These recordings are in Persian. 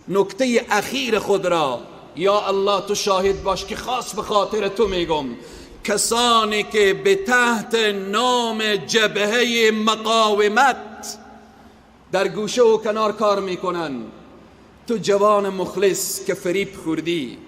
نکته اخیر خود را، یا الله تو شاهد باش که خاص به خاطر تو میگم، کسانی که به تحت نام جبهه مقاومت در گوشه و کنار کار میکنن، تو جوان مخلص که فریب خوردی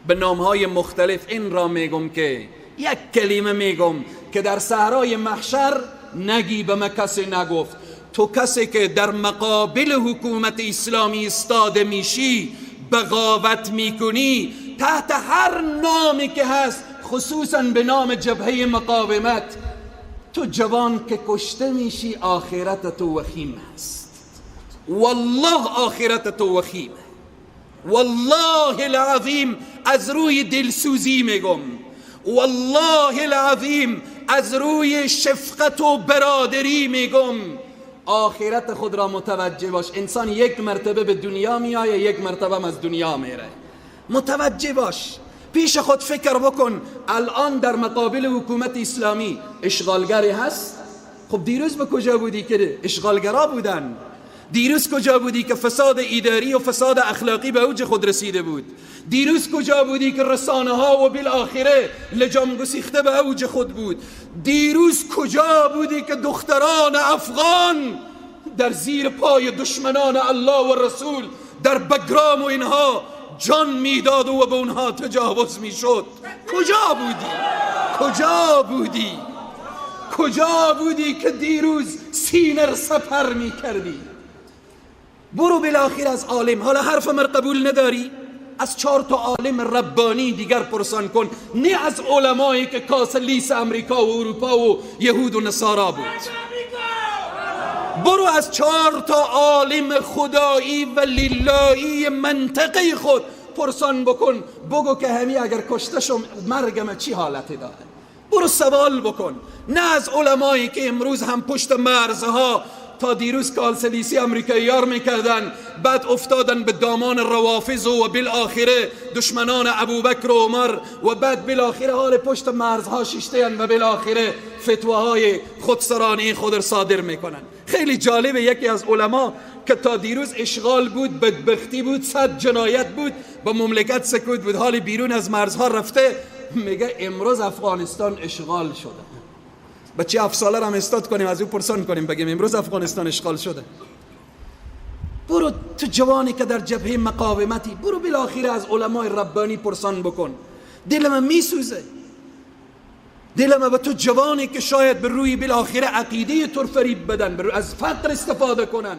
به نامهای مختلف، این را میگم که یک کلمه میگم که در صحرای محشر نگی به من کسی نگفت. تو کسی که در مقابل حکومت اسلامی ایستاده میشی، بغاوت میکنی، تحت هر نامی که هست، خصوصا به نام جبهه مقاومت، تو جوان که کشته میشی آخرت تو وخیم هست. والله آخرت تو وخیمه، والله العظیم از روی دلسوزی میگم، والله العظیم از روی شفقت و برادری میگم، آخرت خود را متوجه باش. انسان یک مرتبه به دنیا میآید، یک مرتبه هم از دنیا میره. متوجه باش، پیش خود فکر بکن. الان در مقابل حکومت اسلامی اشغالگری هست. خب دیروز به کجا بودی که اشغالگرا بودن؟ دیروز کجا بودی که فساد اداری و فساد اخلاقی به اوج خود رسیده بود؟ دیروز کجا بودی که رسانه ها و بالاخره لجام گسیخته به اوج خود بود؟ دیروز کجا بودی که دختران افغان در زیر پای دشمنان الله و رسول در بگرام و اینها جان میداد و به اونها تجاوز میشد؟ کجا بودی؟ کجا بودی؟ کجا بودی که دیروز سینه سپر میکردی؟ برو بالاخره از عالم، حالا حرف من قبول نداری، از 4 تا عالم ربانی دیگر پرسان کن، نه از علمایی که کاسه لیس امریکا و اروپا و یهود و نصارا بود. برو از 4 تا عالم خدایی و للهی منطقه خود پرسان بکن، بگو که همی اگر کشته شم مرگم چی حالتی داره. برو سوال بکن، نه از علمایی که امروز هم پشت مرزها تا دیروز کالسلیسی امریکایی یار میکردن، بعد افتادن به دامان روافض و بالاخره دشمنان ابوبکر و عمر، و بعد بالاخره حال پشت مرزها شیشته‌اند و بالاخره فتواهای خودسرانه خود صادر میکنن. خیلی جالبه، یکی از علما که تا دیروز اشغال بود، بدبختی بود، 100 جنایت بود، با مملکت سکوت بود، حال بیرون از مرزها رفته، میگه امروز افغانستان اشغال شده. بچه 7 ساله را هم استاد کنیم، از او پرسان کنیم، بگیم امروز افغانستان اشغال شده. برو تو جوانی که در جبهه مقاومتی، برو بالاخره از علمای ربانی پرسان بکن. دلم میسوزه، دلم به تو جوانی که شاید به روی بالاخره عقیده تو فریب بدن، از فقر استفاده کنن.